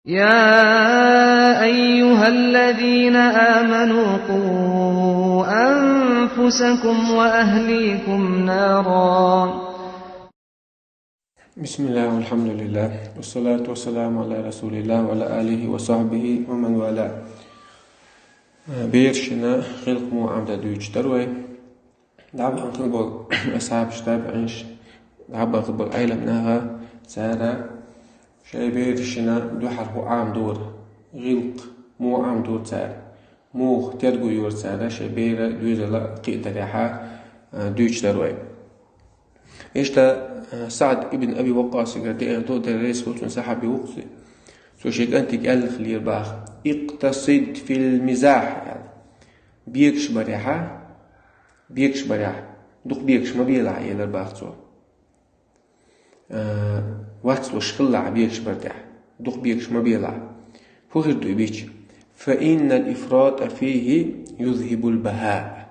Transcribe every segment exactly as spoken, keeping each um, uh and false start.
يا أيها الذين آمنوا قوا أنفسكم وأهليكم نارا. بسم الله والحمد لله والصلاة والسلام على رسول الله وعلى آله وصحبه ومن والاه. Берашта гӀилкх муха Ӏамадар дуьйцуш дар вай. ДӀабаханхула болу асхьабаш, табиӀинаш, дӀабаханхула болу Ӏеламнаха, цара шайн берашна дуьхьал хӀун Ӏамадора, гӀилкх муха Ӏамадора цара, муха терго йора цара шайн беран доьзал кхидарехьа, а, дуьйцуш дар вай. Иштта, а, СаӀд ибн Аби Ваккъасигара деана ду, Дела реза хуьлда цунна, сахьаби ву-кх иза. Цо шен кӀантига аьлларх лера боху: «اقتصد في المزاح», – аьлла. Бегаш барехьа, бегаш барехьа, дукха бегаш ма белахь, элира боху цо. А, вацлуш хилалахь бегаш бар тӀехь, дукха бегаш ма белахь. ХӀун хир ду и бича? «فإن الإفراط فيه يذهب البهاء».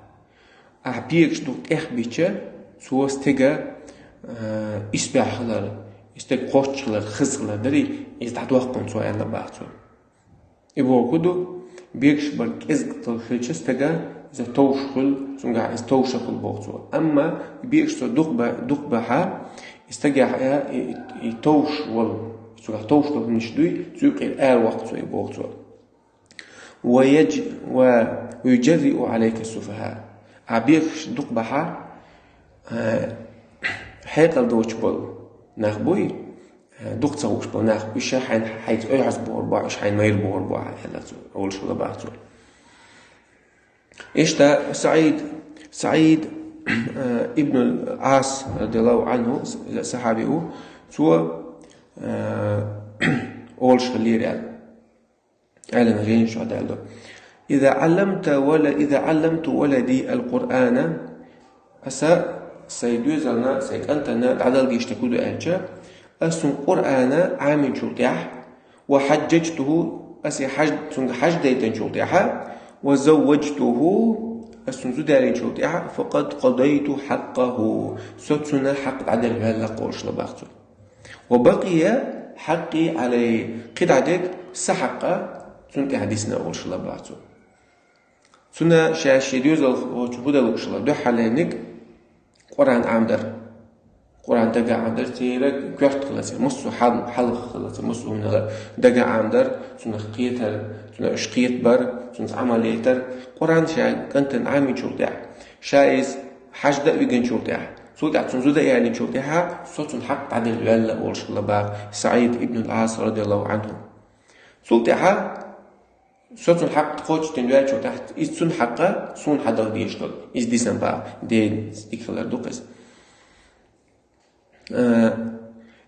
Ахь бегаш дукха тӀех бича, цо стеган, а, исбаьхьа хилар, и стеган кхоччуш хилар, хаза хилар дарий, иза дӀадоккху цо, аьлла боху цо. И бохург хӀун ду? Бегаш бар кӀезиг хилча стага иза товш хуьлу, цуьнгахь иза товш а хуьлу боху цо. Амма бегаш цо дукха ба-, дукха бахьа, и стагехь а, и, и, и товш волу, цуьнгахь товш долу хӀуманаш дуй, цу юкъера араваккха цо и боху цо. «ويج-، و-، ويجرئ عليك السفهاء». А бегаш дукха бахьа, а, хьекъал доцуш болу нах буй, дукха ца хууш болу нах, уьш хьайна, хьайца ойхьаз бохур бу, уьш хьайна майра бохур бу, аьлла цо, олуш хилла боху цо. Иштта СаӀид, СаӀид, э, ибн ал-Ӏас, радияллаху анху, сахьаби ву, цо, э, олуш хиллера аьлла. Ӏеламнаха гӀийла чохь даьлла ду. «إذا علمت ول-، إذا علمت ولدي القرآن», аса сайн доьзална, сайн кӀантана дӀадала дезаш дерг хӀун ду аьлча, аса цунна Къуръана Ӏаминчул тӀаьхьа, «وحججته», аса и хьаж-, цуьнга хьаж дайтанчул тӀаьхьа, «وزوجته», аса цунна зуда ялийначул тӀаьхьа, «فقد قضيت حقه», со цунна хьакъ дӀаделла ваьлла-кх олуш хилла боху цо. «وبقي حقي عليه», кхидӀа дерг сан хьакъ цунна тӀехь дисна олуш хилла боху цо. Цунна ша шен доьзалхочун хӀун дан лууш хилла, дуьххьарлерниг Къуръан Ӏамадар. Къуръан дага Ӏамадар, церан коьрта хилла церан, массо а хьал-, хьалха хилла церан, массо а хӀуманах дага Ӏамадар, цунах кхетар, цунах уьш кхетабар, цунца Ӏамал яйтар. Къуръан ша кӀантана Ӏаминчул тӀаьхьа, ша иза хьаж дан а вигинчул тӀаьхьа, цул тӀаьхьа цунна зуда а ялийначул тӀаьхьа, со цунна хьакъ дӀаделла ваьлла олуш хилла боху СаӀид ибн ал-Ӏас, радияллаху анху. Цул тӀаьхьа со цунна хьакъ кхочушдина ваьллачул тӀаьхьа, иза цунна хьакъ, суна хьадала дезаш долу, иза дисна боху, Делан стигалара ду-кх иза. Э,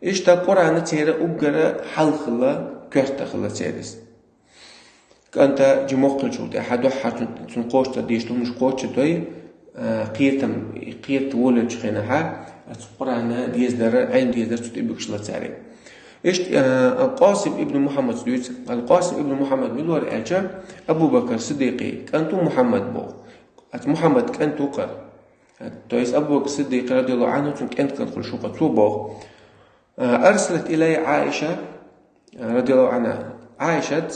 иштта Къуръана церан уггара хьалха хилла, коьрта хилла церан иза. КӀанта жимахкхуьлучул тӀаьхьа дуьххьара цун-, цунна кхочушдан дезаш долу хӀуманаш кхочушдой, а, кхетам, кхета волавеллачу хенахьа, оцу Къуръана дезадар, Ӏилма дезадар цу тӀе буьгуш хилла цара. Иштта, а, Къасим ибн Мухьаммад дуьйцу. Къасим ибн Мухьаммад мила вара аьлча, Абу Бакр Сиддикъан кӀант ву Мухьаммад боху. Оцу Мухьаммад кӀант ву-кх. То есть Абу Бакр Сиддикъ, радияллаху анху, цуьнан кӀентан кӀант хуьлуш ву-кх, цо боху. А, «أرسلت إلي عائشة», радияллаху анхьа, Ӏайшат,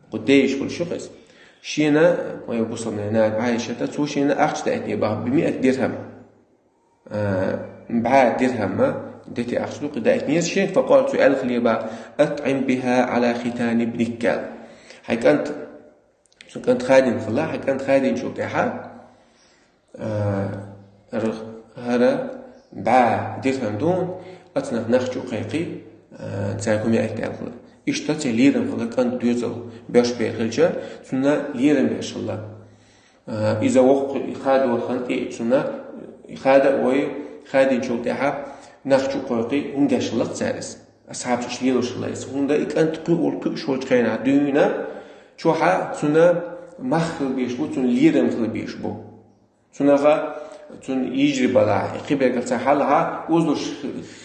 кху ден йиша хуьлуш ю-кх иза. Шена, вай бусалбанийн нана Ӏайшата, цо шена ахча даийтинера боху, «بمائة درهم». А, бӀе дирхӀам де тӀе ахча ду-кх даийтинера шена, «فقال», цо аьлларх ле боху, «أطعم بها على ختان ابنك», аьлла. Хьайн кӀант, цуьнан кӀант хадийна хилла, хьайн кӀант хадийначул тӀаьхьа, а, р-, хӀара бӀе дирхӀам ду, оцунах нах чу а кхайкхий, а, цаьрга хӀума яийта аьлла хилла. Иштта церан лерам хилла, кӀант доьзал беш бер хилча, цунна лерам беш хилла. А, иза воккха хадоран хан тӀе а цунна, хада а вой, хадийначул тӀаьхьа нах чу а кхойкхий, хӀума деш хилла-кх цара иза. Асхьабаш лелош хилла иза. ХӀунда и кӀант кхуьур, кхуьуш волчу хенахь дуьйна, чохь цунна мах хила безаш бу, цунна лерам хила безаш бу. Цунах, цунна йижарий балахь, кхиберг цхьа хьалха, озалуш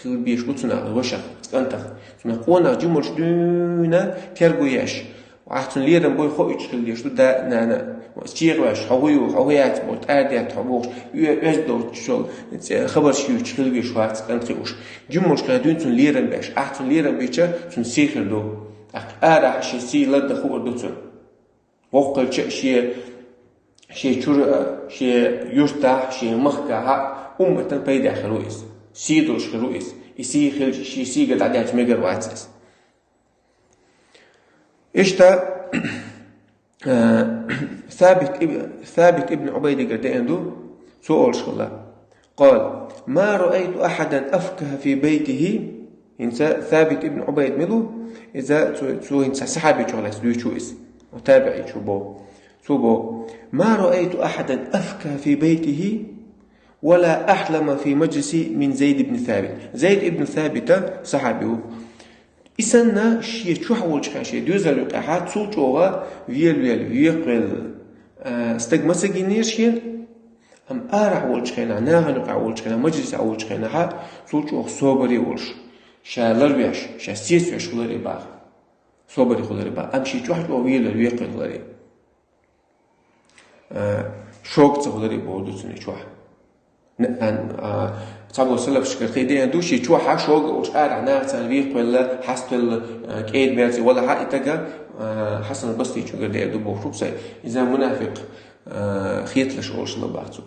хила безаш бу цунах, вашах, кӀантах. Цунах къонах жималш дуьйна терго еш. Ахь цунна лерам бой хоуьйтуш хила дезаш ду да а, нана а. ЧӀогӀа ваьш, хьо хӀун ю, хьо хӀун яц боху, тӀаьрдетта хьо бохуш, оь-, оьзда долчул хабарш юьйцуш хила веш вац кӀант хиуш. Жималш кхайкхий дуьйна цунна лерам беш. Ахь цунна лерам бича, цунна сий хир ду. ТӀаккха арахьа шен сий лардан хуур ду цунна. Воккхача а шен, шен чура а, шен юртахь, шен махкахь а умматан пайда хир ву иза. Сий долуш хир ву иза. И сий хилча, шен сийга дӀадаьлча мегар вац иза. Иштта, а, Сабит иб-, Сабит ибн Убайдагара деана ду, цо олуш хилла: «قال: ما رأيت أحدا أفقه في بيته». ХӀинца Сабит ибн Убайд мила ву? Иза цо, цо хӀинца сахьабичух лаьцна дуьйцу иза. ТабиӀичо боху. Цо боху: «ما رأيت أحدا أفقه في بيته ولا أحلم في مجلسه من زيد بن ثابت». Зайд ибн Сабита сахьаби ву. И санна шен чохь волчу хенахь, шен доьзал юкъехь цул чӀогӀа велавелла, векхавелла, а, стаг ма ца гинера шена, амма арахь волчу хенахь, нахана юкъахь волчу хенахь, мажлисехь волчу хенахь цул чӀогӀа собаре волуш, ша ларвеш, ша сецавеш хиларе боху. Собаре хиларе боху. Амма шен чохь чӀогӀа велавелла, векхавелла хиларе. Э, шога ца хиларе боху ду цуьнан чохь. Н-, а, а, цхьаболу салафашкара хи деана ду, шен чохь а шога а уьш арахь наха царна векхавелла, хьаставелла, э, кӀеда-мерза валахь а и тага, э, Хьасан Басричуьнгара деана ду бохуш бу цхьа. Иза мунафикъ, э, хеталаш олуш хилла боху цо.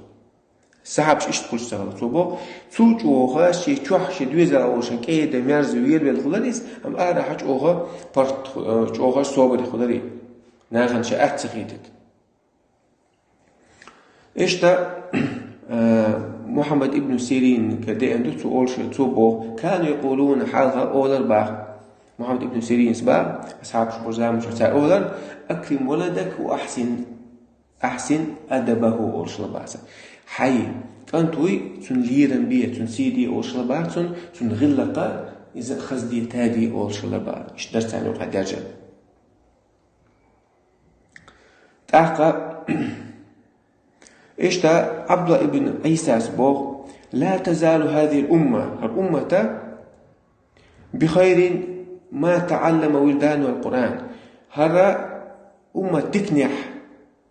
Сахьабаш иштта хуьлуш ца хилла. Цо боху, цул чӀогӀа шен чохь, шен доьзал волчун кӀеда-мерза велавелла хиларе иза, амма арахь чӀогӀа парт, э, чӀогӀа собаре хиларе. Нахана ша атта ца хетийта. Иштта, э, Мухьаммад ибн Сирингара деана ду, цо олуш, цо боху: «كانوا يقولون», хьалха олура боху. Мухьаммад ибн Сиринас боху, асхьабаш бу заманчохь цара олура: «أكرم ولدك وأحسن، أحسن أدبه», олуш хилла боху цара. Хьайн кӀант вуй, цунна лерам бе, цунна сий де олуш хилла боху цунна, цунна гӀиллакх а, иза хаза де, таде олуш хилла боху. Иштта дара царна юкъахь даьржина. ТӀаккха иштта Ӏабдулла ибн Ӏийсас боху: «لا تزال هذه الأمة», хӀара уммата, «بخير ما تعلم ولدانها القرآن». ХӀара уммат диканехь,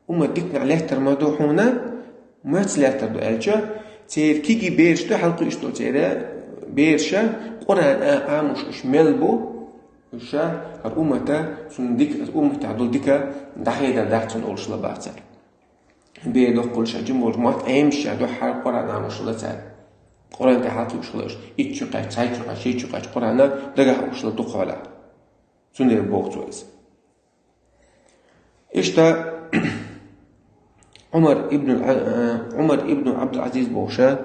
уммат диканехь лаьттар ма ду хьуна, маца лаьттар ду аьлча, церан кегий бераш ду, хьалакхуьуш долу церан бераша Къуръан а Ӏамош уьш мел бу, уьш хӀара уммата, цунна дика, умматехь долу дика дӀахьедар дац цунна олуш хилла боху цара. Бер доккхуш а, жима болчу мотт Ӏемаш а дуьххьара Къуръан Ӏамош хилла цара. Къуръан тӀе хьалакхуьуш хилла уьш. Итт чу кхаьчча, цхьайтта чу кхаьчча, шийтта чу кхаьчча Къуръан дагахь хууш хилла дукхахьолахь. Цундела боху цо иза. Иштта Ӏумар ибн, э, Ӏумар ибн Ӏабдул-Ӏазиз бохуш а,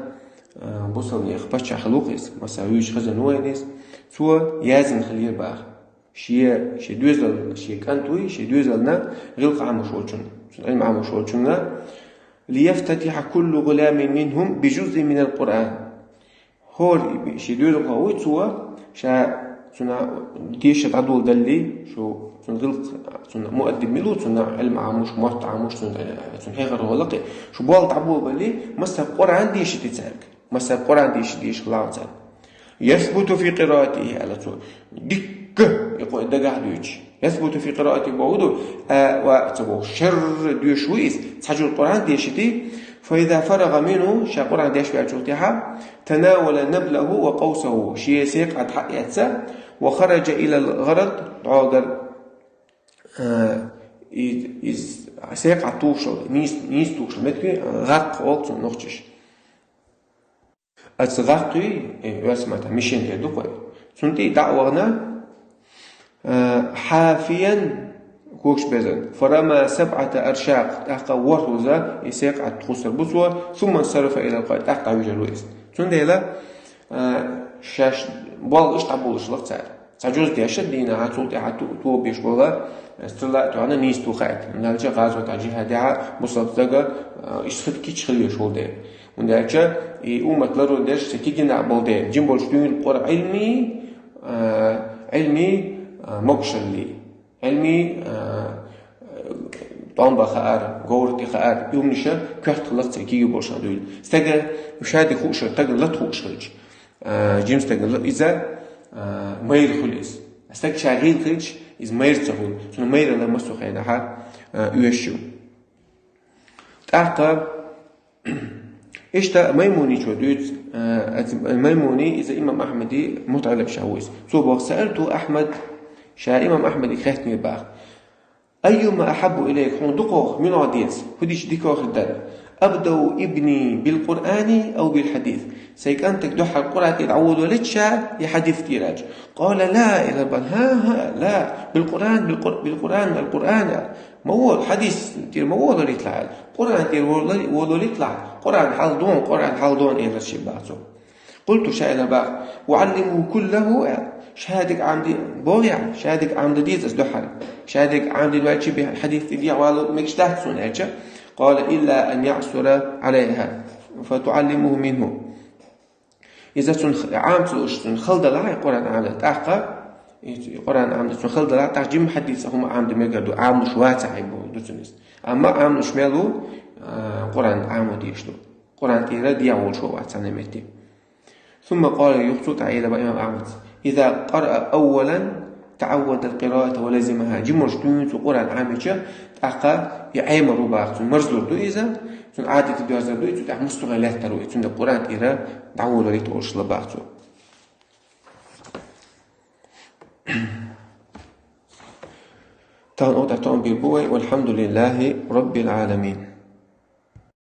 э, бусалба нехан паччахь хилла ву-кх иза, масала, вуьйцу хаза ву вайн иза. Цо яздина хилира боху. Шен, шен доьзал, шен кӀант вуй, шен доьзална гӀиллакх Ӏамош волчунна, цунна Ӏилма Ӏамош волчунна: «ليفتتح كل غلام منهم بجزء من القرآن». ХӀора шен доьзалхо вуй цо, ша цунна деша дӀадоладаллалц, шу цунна гӀиллакх, цунна муаддиб мила ву, цунна Ӏилма Ӏамош, мотт Ӏамош, цунна, цунна хьехархо лакхе, шу болх дӀаболабаллалц, массара Къуръан деша де цаьрга. Массара Къуръан деша дезаш хилла цаьрга. «يثبت في قراءته», аьлла цо. Дикка и Къуръан дагахь дуьйцуш. «يثبت في قراءته» боху ду, а, ва ца боху. Шерра доьшуш ву иза, цхьа жуьра Къуръан деша де. «فإذا فرغ منه», ша Къуръан деш ваьллачул тӀаьхьа, «تناول نبله وقوسه», шен секъад хьаэцна, «وخرج إلى الغرض», дӀогара, а, и, иза секъад тухуш, нийса, нийса тухуш меттиг, гӀаккха олу цунна нохчаша. Аса гӀаккхий, э, оьрсийн маттахь мишень эр ду-кх вай. Цунна тӀе дӀа а вахана, э, «حافيا», когаш безна, «فرمى سبعة أرشاق», тӀаккха ворхӀ лоза и секъад тухуссур бу цо, «ثم انصرف إلى القوم», тӀаккха дӀавижар ву иза. Цундела, э, шаьш болх иштта дӀаболуш лаха цара. Цхьа жуз деша дийнахьа, цул тӀаьхьа ту-, тоба беш бола, э, стрела а тоьхна нийса тухуьйту. ХӀунда аьлча гӀазотехь, жихӀадехь бусалба стага, э, иштта хи-, кийча хила везаш волу дела. ХӀунда аьлча и уммат ларор дерш цхьа кегий нах болу дела. Жима болуш дуьйна Къуръан Ӏилмий, э, Ӏилмий, э, могушаллий. Ӏилмий, э, э, тӀом бан хаар, говра тӀе хаар, и хӀуманаша коьрта хилла цхьа кегий болуш дуьйна. Стага ша де хууш, стага лата хууш хилча. А, жима стагана иза, а, майра хуьлу иза. Стаг ша гӀийла хилча, иза майра ца хуьлу. Цунна майралла массо а хенахь, а, оьшуш ю. ТӀаккха иштта Маймуничо дуьйцу, а, Маймуни иза имам Ахьмади мутаӀаллим ша ву иза. Цо боху: «سألت أحمد Ша имам Ахьмаде хаьттинера бах: «أيما أحب إليك, хьуна дукхох, муьнах деза, хӀу дича дикох хир дара? أبدأ ابني بالقرآن أو بالحديث? Сай кӀантага дуьххьара Къуръан тӀера дӀаволалуц ша, я хьадис тӀера?» قال: «لا», элира бах, «хӀаа, хӀаа, لا, بالقرآن, بالقر-, بالقرآن, القرآن». Ма вола, хьадис тӀера ма волалуц ла, аьлла. Къуръан тӀера волалуц ла, Къуръан хьалдон, Къуръан хьалдон, элира ше бах цо. قلت, ша элира бах: «أعلمه كله», аьлла. Шадерг Ӏамаде, бохий, шадерг Ӏамаде деза ас дуьххьара. Шадерг Ӏамаде ваьлча бе хьадис тӀера дӀавала мегаш дац сона, аьлча. قال: «إلا أن يعثر عليها فتعلمه منه». Иза цунна х-, Ӏамаде ца луш, цунна хала далахь Къуръан Ӏамаде, тӀаккха, и Къуръан Ӏамаде цунна хала далахь, тӀаккха жимма хьадис хӀума Ӏамаде мегар ду, Ӏамадеш вацахь бу, ду цунна иза. Амма Ӏамадеш мел ву, а, Къуръан Ӏамаде дезаш ду. Къуръан тӀера дӀаволалуш вац цхьанне метте. ثم قال, юха цул тӀехьагӀа элира бах имам Ахьмада: «إذا قرأ أولا تعود القراءة ولزمها». Жимма дуьйна цо Къуръан Ӏамича, тӀаккха и Ӏемар ву бах, цунна марзлур ду иза, цунна Ӏадат доарзар ду, и цу тӀехьа мустагӀа лаьттар ву, и цунна Къуръан тӀера дӀаволалуц олуш ла бах цо. Тахан ота тон бир бу вай: «والحمد لله رب العالمين».